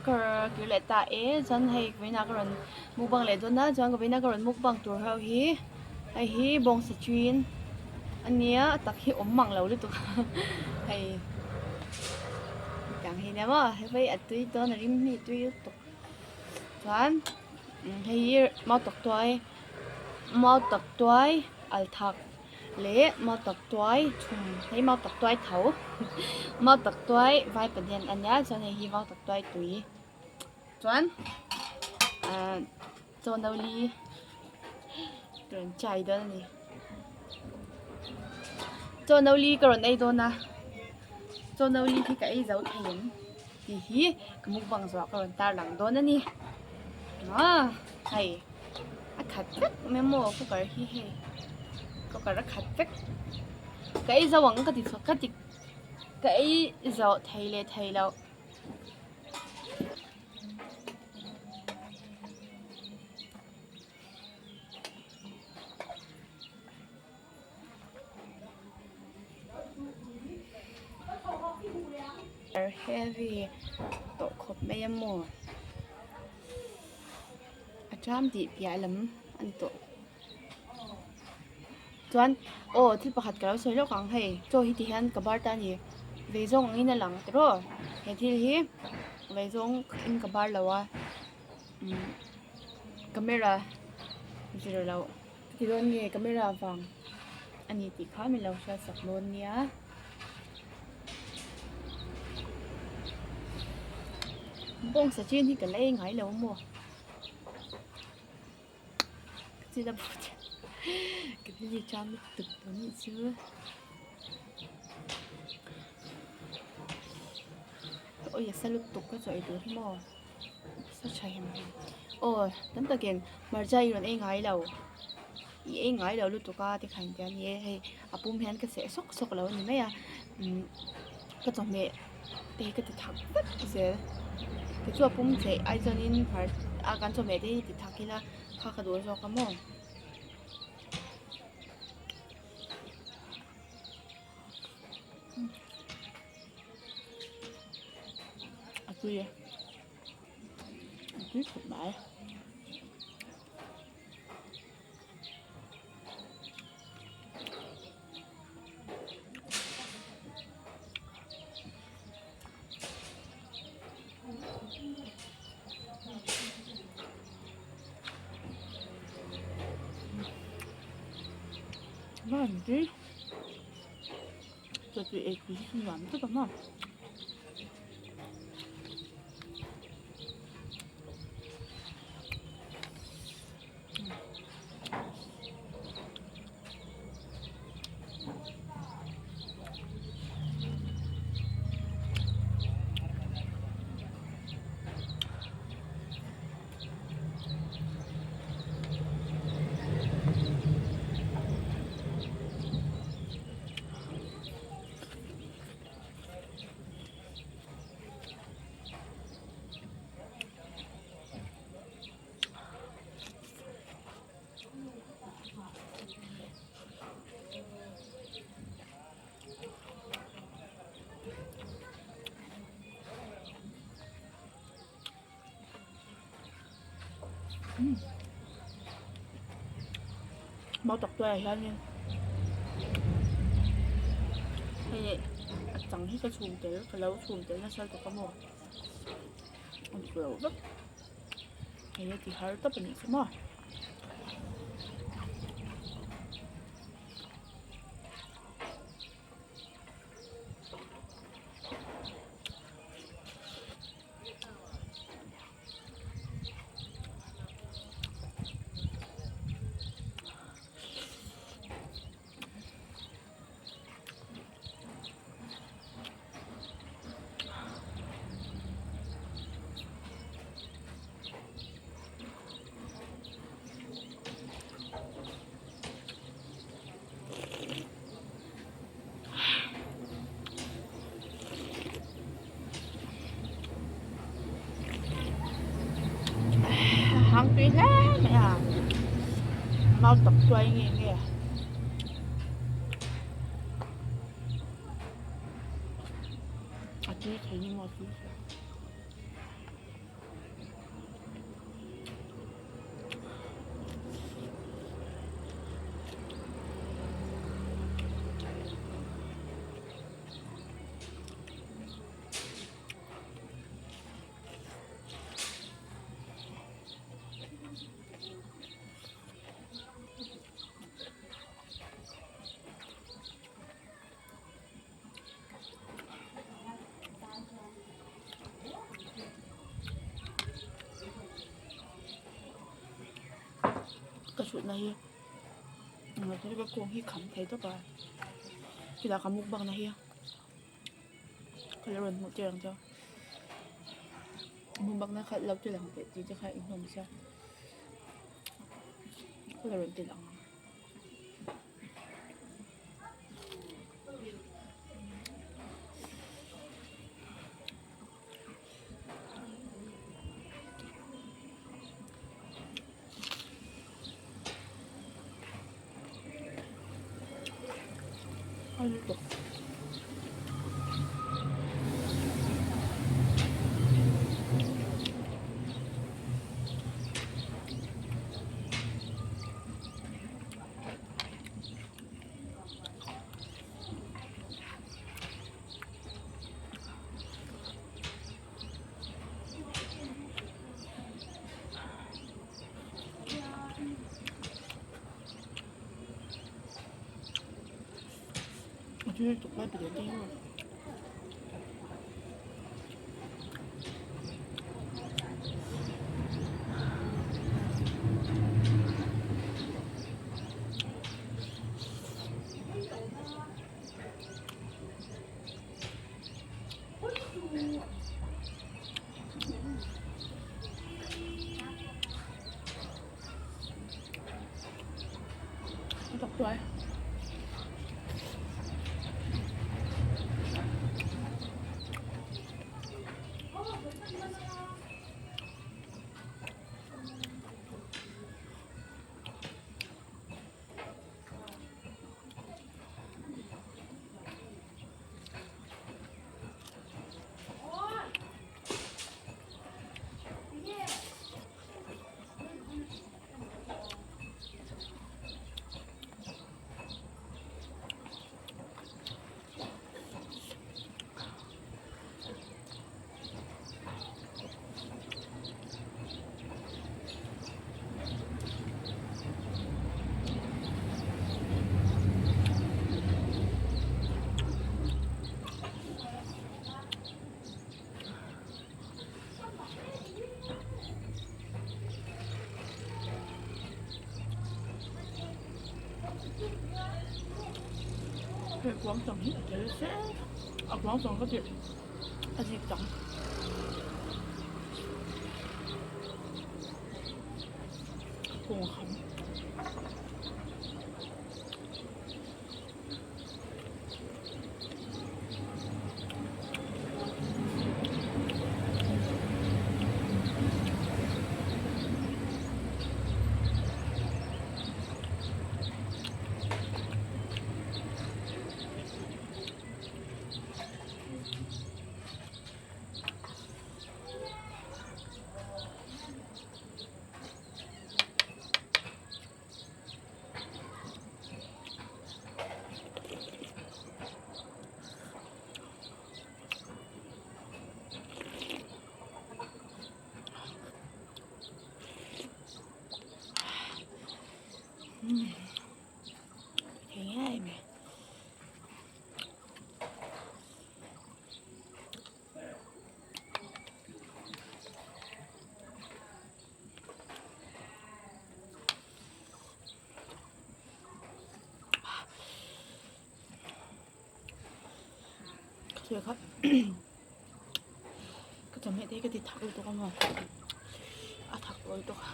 ka kir leh ta e chuan hei vawiinah ka rawn mukbang leh dawn a chuan ka vawiina ka rawn mukbang tur ho hi hei hi bawngsa chin a nia a tak hi awm mang lo lutuk hei tiang hi nia maw hei pawh hi a tui dawn a rim hi a tui lutuk chuan hei hi mau tak tuai mau tak tuai al thak. Leh mau tak tuai thum hei mau tak tuai tho mau tak tuai vai pahnih a nia chuan hei hi mau tak tuai tui chuan ahh chaw no li ka rawn chai dawn a ni chaw no li ka rawn ei dawn a chaw no li hi ka ei zo thei em tih hi ka mukbang zawh ka rawn tar lang dawn a ni ah hei. A khat vek mai maw cooker hi hei cooker a khat vek ka ei zo ang ka ti chhuak ka ti ka ei zawh thei leh thei loh. Heavy tawh khawp mai a maw. A ṭam tih piah lam a ni tawh chuan aw thil pakhat ka lo sawi lawk ang hei chaw hi ti hian ka bar ta a ni vei zawng angin a lang tiraw he thil hi vei zawng in ka bar lo a umm camera zir loh ka ti dawn nge camera vang a ni tih kha min lo hriat sak dawn nia. Bawngsa chin hi ka la ei ngai lo maw ka chil a bawk ka hming hi cham lutuk tawh nih chu awi a sa lutuk ka chaw ei tur hi maw sa tha hem hem aw tam takin hmarcha i rawn ei ngai lo. I ei ngai lo lutuk a tikhan ti a ni e hei a pum hian ka seh sawk sawk lo a ni mai a umm ka chawhmeh te hi ka ti thak vek zel tichu a pum theih ai chuanin hmar a kan chawhmeh te hi ti thak ila kha ka duh zawk a maw. A tui e a tui khawp mai. Vanti chawhmeh ei tui hi nuam tak ang a. Mau tak tuaiah hianin hei a chang hi ka chhum tel ka lo chhum tel nasa lutuk a maw a dik lo vek. Hei a ti har tawp a nih chu maw. Hang tui hle mai a mau tak tuai nge nge. A tui thei ni maw a tui thei. Ka thutna hi ka kawng hi kham thei tawp a chutah ka mukbang na hi ka lo rawn hmuh tir ang che u mukbang na kha lo ti lang teh tih te kha in hnawm sia ka lo rawn ti lang ang. Hei kuang chang hi a tel se a kuang chang ka tih a zik chang. Kung a kham. Thei ngei mai. Ka ka chawhmeh te hi ka ti thak lutuk a maw a thak lutuk a.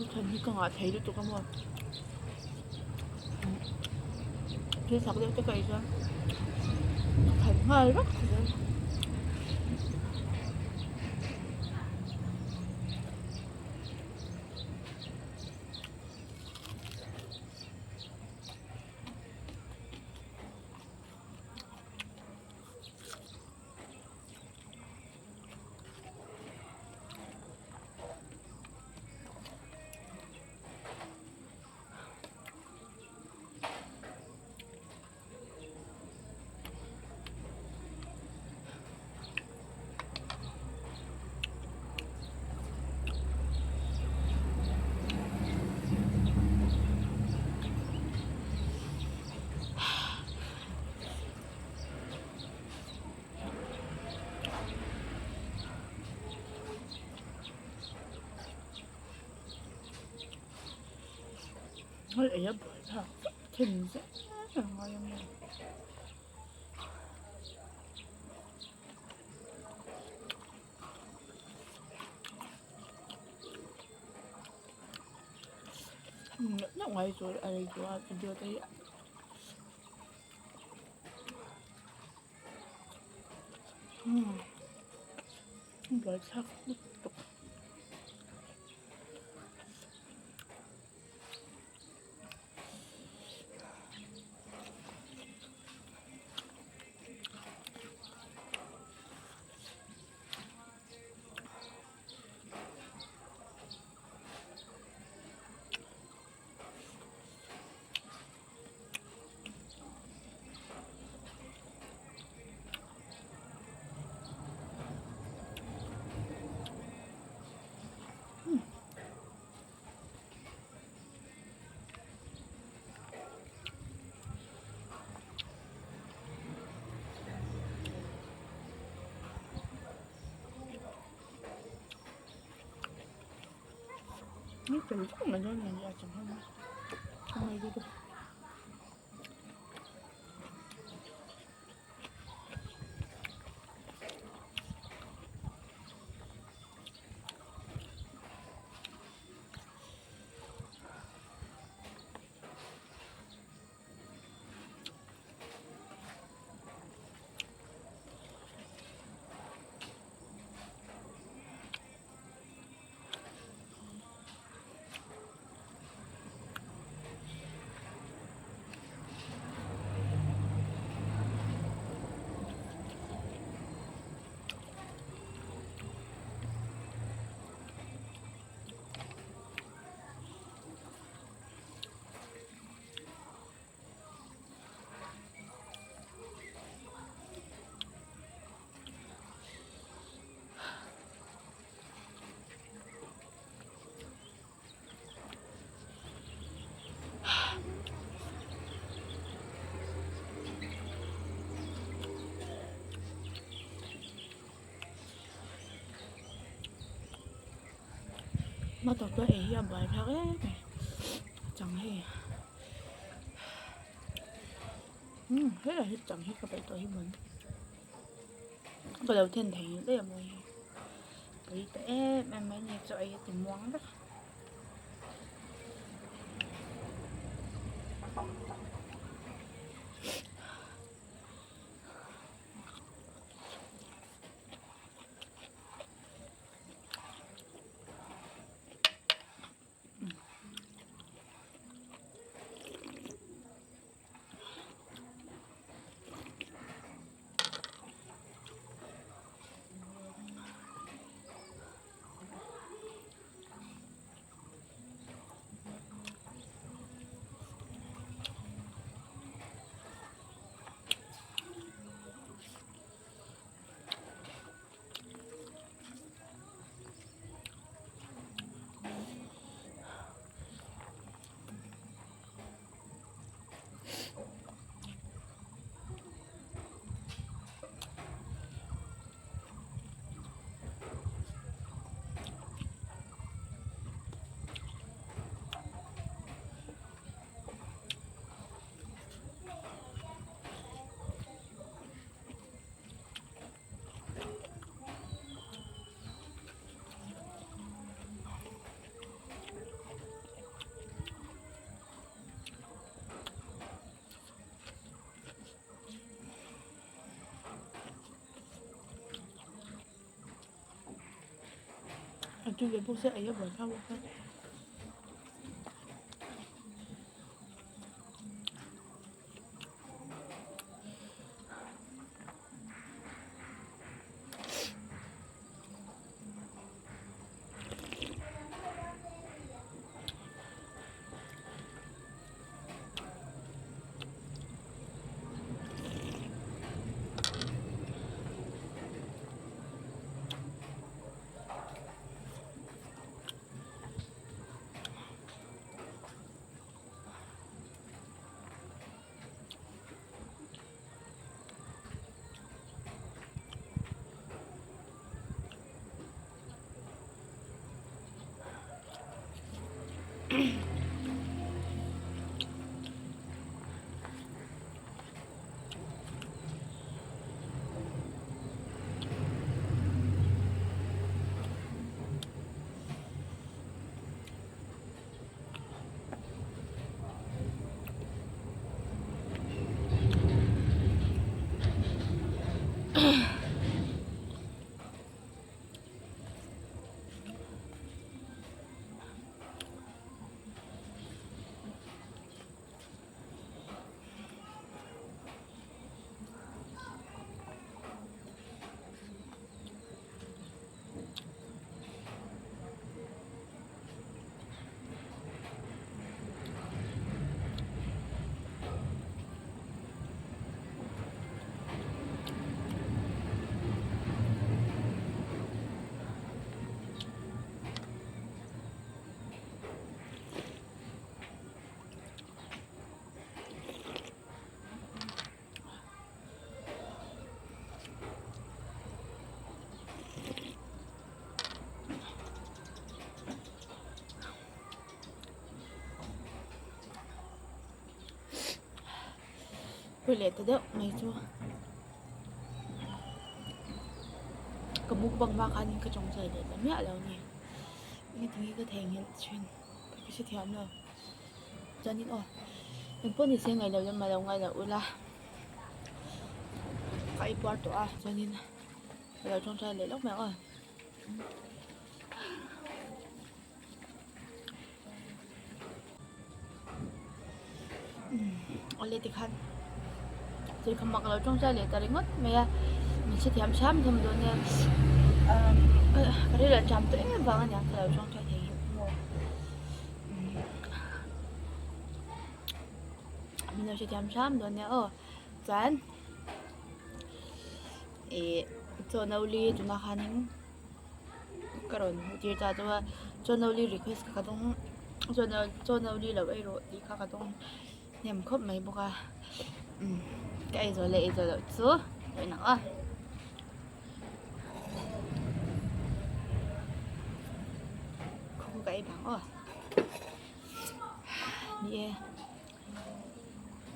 Lukhan hi ka ngah thei lutuk a maw thil sak deuh te ka ei chuan ka khan nghal vek zel. Hei ei a buai thlak vek thin zel a ngai ang em. Neuh ngai chu a rei tawh a video te hi. Buai thlak lutuk. Hma tak chuan ei hi a buai thlak em mai chang hei umm helai hi chang hi ka peih tawh hi mawn ka lo then thei daih a mawi hi pui ta em em mai ni chaw ei a ti muang vek. A tui ve bawk sia ei a buai thlak bawk a. pui leh ta deuh mai chu ka mukbang hma khanin ka tawngtai leh ta miah lo a ni engtin nge ka theihnghilh thin ka hrethiam lo chuanin aw engpawh ni se ngaih loh lam a lo ngaih loh ula ka ei puar tawh a chuanin ka lo tawngtai leh lawk mai ang aw. Awle tikhan lehkha mak lo tawngtai leh ta ringawt mai a min hrethiam hram thawm dawn nia umm ka ril a cham tawh em vang aniang ka lo tawngtai thei hi maw min lo hrethiam hram dawn nia aw chuan ih chaw no li tunah khanin. Ka rawn hmuh tir ta chu a chaw no li request kha ka dawng chaw no chaw no li lo ei rawh tih kha ka dawng hnem khawp mai bawk a umm ka ei zawh leh ei zawh loh chu ka en ang a. Khaw ka ei bang aw ni e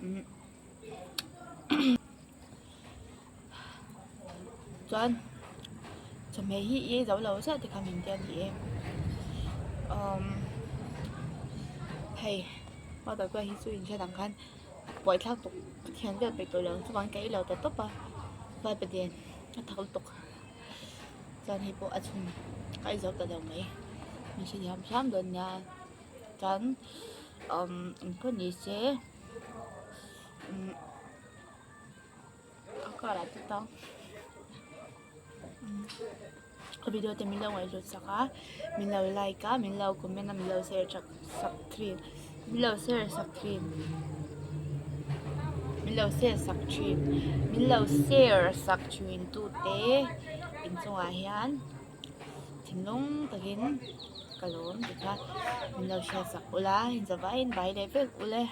umm. Chuan chawhmeh hi i ei zo lo chiah te kha min tia ni e umm hei water kual hi chu in hriat ang khan buai thlak tawp thian vel peih tawh lo chuvang ka ei lo ta tawp a vaipaden a thak lutuk chuan hei pawh a chhun ka ei zo ta lo mai min hrethiam hram dawn nia chuan umm engpawh ni se umm. A karah te tang ka video te min lo ngaihhlut sak a min lo like a min lo comment a min lo share sak sak thin min lo share sak thin min lo share sak thin min lo share sak thin tute inchungah hian thinlung takin ka lawm ti kha min lo share sak ula inzavaiin bai leh vek ule.